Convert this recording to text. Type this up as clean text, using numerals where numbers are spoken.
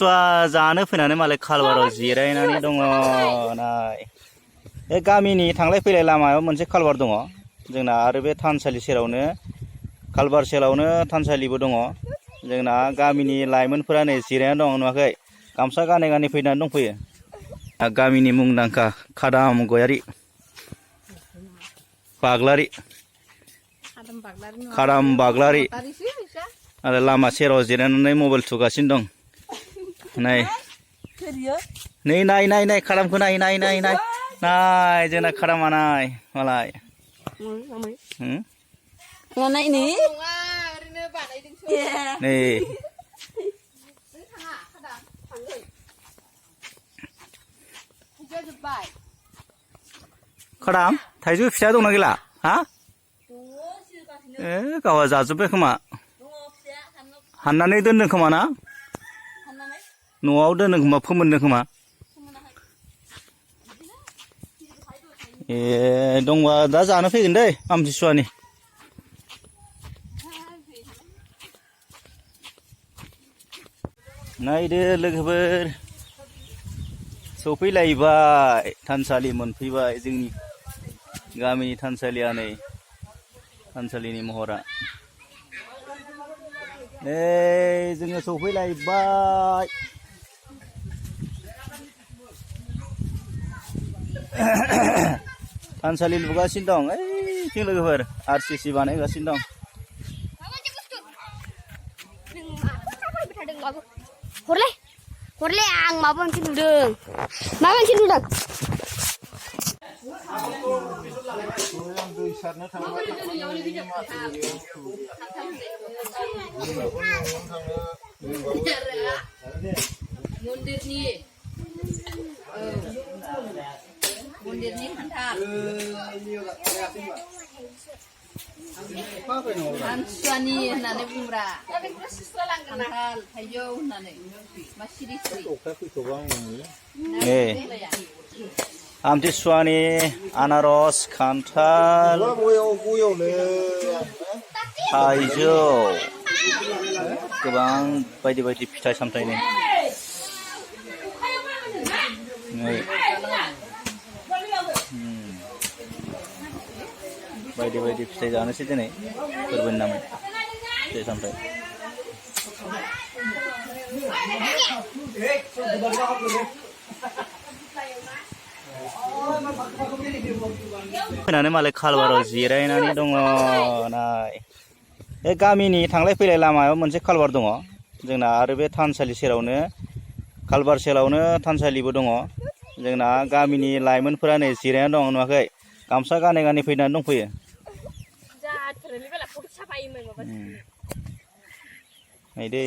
जानो फैनानै मालाय खालबाराव जिरायनानै दङ नाय बे गामिनि थांलाय फैलाय लामायाव मोनसे खालबार दङ जोंना आरो बे थानसालि सेरावनो खालबार सेरावनो थानसालिबो दङ जोंना गामिनि लाइमोनफोरा नै जिरायनानै दङ नुवाखै गामसा गानै गानै फैनानै दंफैयो गामिनि मुंदांखा खादाम गयारि बाग्लारि खादाम बाग्लारि आरो लामा सेराव जिरायनानै मबाइल थुगासिनो दं नाय नै नाय नाय नाय खादामखौ नाय नाय नाय नाय नाय जोंना खादामा नाय मालाय नै खादाम थाइजौ फिथाइ दंना गैला हा गावहा जाजोब्बाय खोमा हाननानै दोनदों खोमा ना न'आव दोनदों खोमा फोमोनदों खोमा दंबा दा जानो फैगोन दै आमथिसुवानि नायदो लोगोफोर सफैलायबाय थानसालि मोनफैबाय जोंनि गामिनि थानसालिया नै थानसालिनि महरा जोङो सफैलायबाय थानसालि लुगासिनो दं ओइथिं लोगोफोर RCC बानायगासिनो दं हरले आं माबा मोनसे नुदों मन्दिरनि खान्थाल आमथिसुवानि होननानै बुंब्रा खान्थाल थाइजौ होननानै मा सिरि आमथिसुवानि आनारस खान्थाल थाइजौ गोबां बायदि बायदि फिथाइ सामथाइनि बायदि बायदि फिथाइ जानोसै दिनै फोरबोनि नामै फिथाइ सामथाइ फैनानै मालाय खालबाराव जिरायनानै दङ नाय बे गामिनि थांलाय फैलाय लामायाव मोनसे खालबार दङ जोंना आरो बे थानसालि सेरावनो खालबार सेरावनो थानसालिबो दङ जोंना गामिनि लाइमोनफोरा नै जिरायनानै दङ नुवाखै गामसा गानै गानै फैनानै दंफैयो नायदै